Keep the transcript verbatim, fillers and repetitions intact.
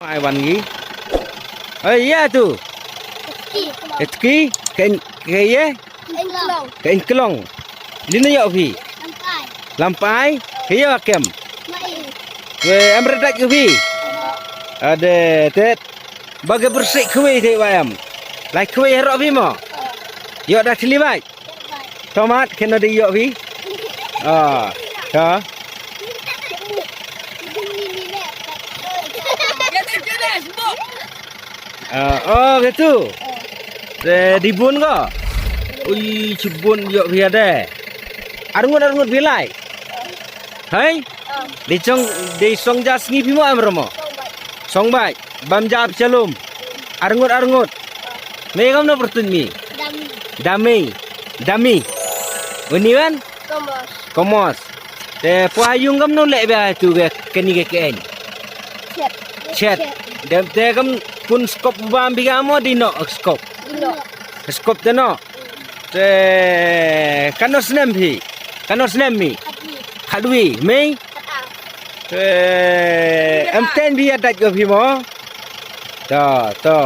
Ai wan ngi. Oi, ïa tu. Etki, ka in, ka ïa? Ka in klong. Lino ïoh phi? Lampai. Ka ïa kem? Wei, em redak phi? Ade, tet. Baga bersih khui te wa em. Lai khui herok phi mo? Ïoh da thli bai. Tomat kena de ïoh phi? Ah, ha. Ah, oh, gitu. Te di bun ko. Ui, chibun ïoh phi ade. Arngut arngut phi lai. Hai? Di chong di song ja sngi phi mo am romo. Song bai. Bam ja ap chalum. Arngut arngut. Me kam no pertun mi. Dami. Dami. Dami. Uni wan? Komos. Komos. Te pua yung kam no le ba tu ke keni ke ken. Chet. Chet. Dem te kam pun skop bam biga mo di no skop. Ino. Skop te no. Te kano snem phi. Kano snem mi. Khadwi. Khadwi. Me. Kata. Te em ten bi adat ko phi mo. To, to.